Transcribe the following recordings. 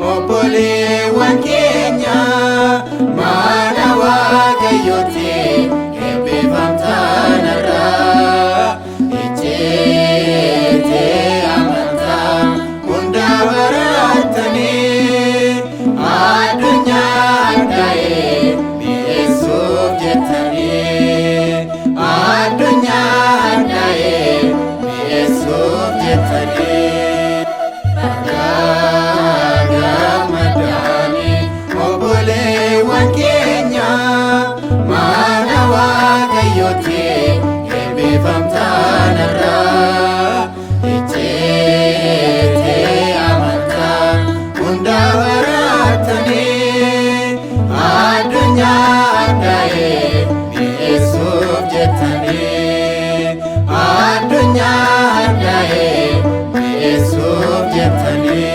Obboleewwan keenya mana Waaqayyootti eebbifamtaan irraa icciitii amantaa hunda barattanii addunyaa addaa'ee mi'eessuuf jettanii, addunyaa addaa'ee mi'eessuuf jettanii. Gammadanii obboleewwan keenya mana Waaqayyootti eebbifamtaan irraa icciitii amantaa hunda barattanii addunyaa addaa'ee mi'eessuuf jettanii, addunyaa addaa'ee mi'eessuuf jettanii.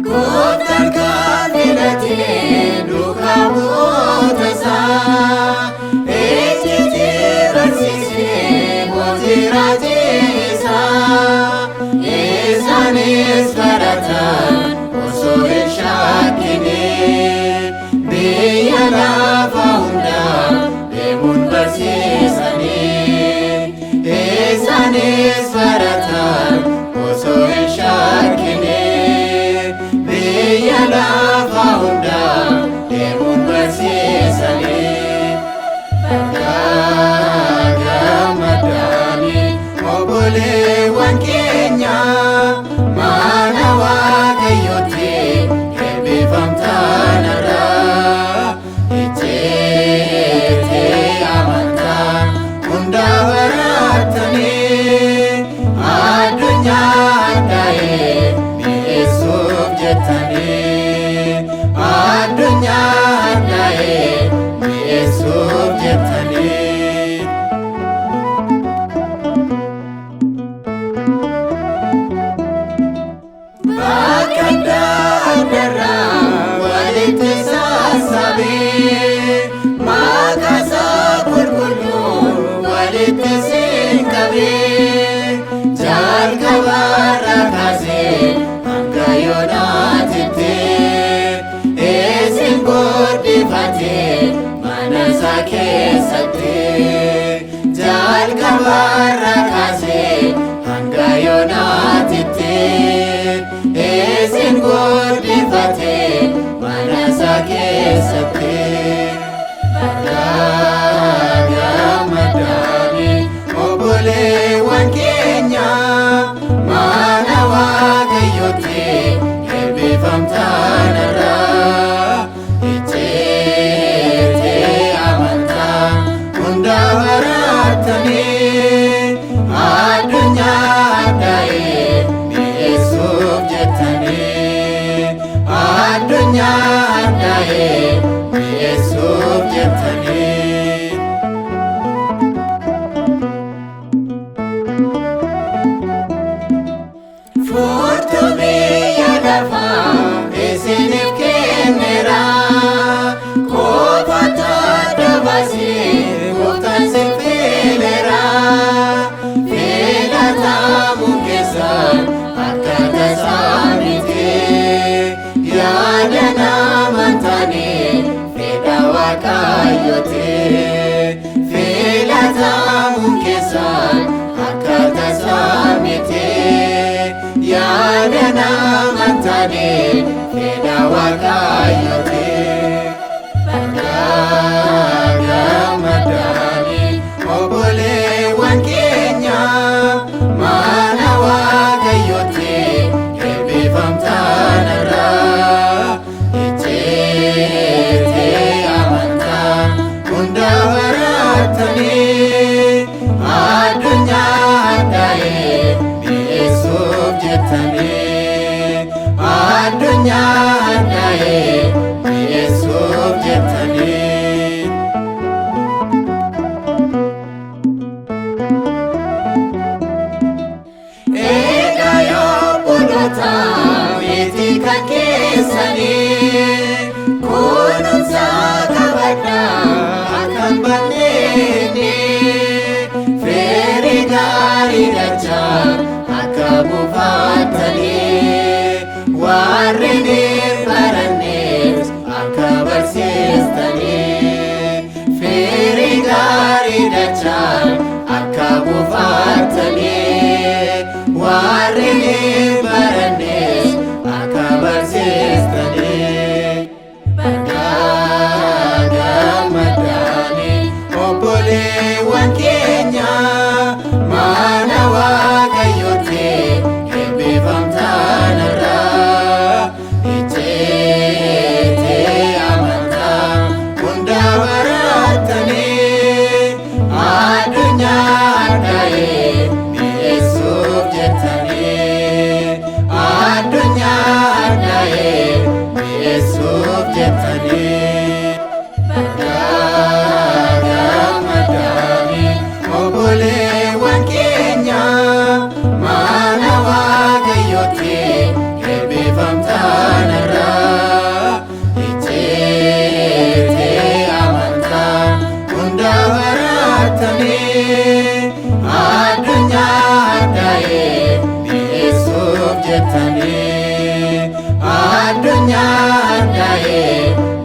Gooftaan kan filatee duukaa bu'oota isaa icciitii barsiisee mootii raajii isaa, isaanis baratan osoo hin shakkine, biyya lafa hundaa deemuun barsiisanii, isaanis baratan osoo hin shakkine, biyya lafa hundaa deemuun barsiisanii. Gammadanii obboleewwan keenya mana Waaqayyootti eebbifamtaan irraa icciitii amantaa hunda barattanii addunyaa addaa'ee mi'eessuuf jettanii, addunyaa addaa'ee mi'eessuuf jettanii. Bakka adda addaarraa walitti sassaabee maqaa isaa qulqulluu walitti siin qabee, jalqabarraa kaasee hanga yoonaatitti isin guddifatee mana isaa keessatti, jalqabarraa kaasee hanga yoonaatitti isin guddifatee mana isaa keessatti. Gammadanii obboleewwan keenya mana Waaqayyootti eebbifamtaan irraa icciitii amantaa hunda barattanii addunyaa addaa'ee mi'eessuuf jettanii, addunyaa addaa'ee mi'eessuuf jettanii. Furtuu biyya lafaa isiniif kenneera, qofaatu adda baasee gooftaan sin fileera. Filatamuu keessan akka tasaa miti, yaada namaan taane fedha Waaqayyooti. Filatamuu keessan akka tasaa miti, yaada namaan taane fedha Waaqayyooti. Gammadanii obboleewwan keenya mana Waaqayyootti jettanii addunyaa hadhaa'ee mi'eessuuf jettanii. Egaa yoo obboloota meetii kan keessanii kunuunsa qabadhaa akka hin badneeni firii gaarii dachaa akka buufattanii warreen hin barannees akka barsiistanii firii gaarii dachaa akka buufattanii warreen hin barannees akka barsiistanii. Bagaa gammaddaanii obboleewwan keenya mana Waaqayyootti eebbifamtaan irraa icciitii amantaa hunda barattanii addunyaa hadhaa'ee mi'eessuuf jettanii addunyaa hadhaa'ee mi'eessuuf jettanii. Bagaa gammaddaanii obboleewwan keenya mana Waaqayyootti eebbifamtaan irraa icciitii amantaa hunda barattanii addunyaa hadhaa'ee mi'eessuuf jettanii addunyaa hadhaa'ee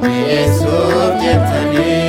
mi'eessuuf jettanii.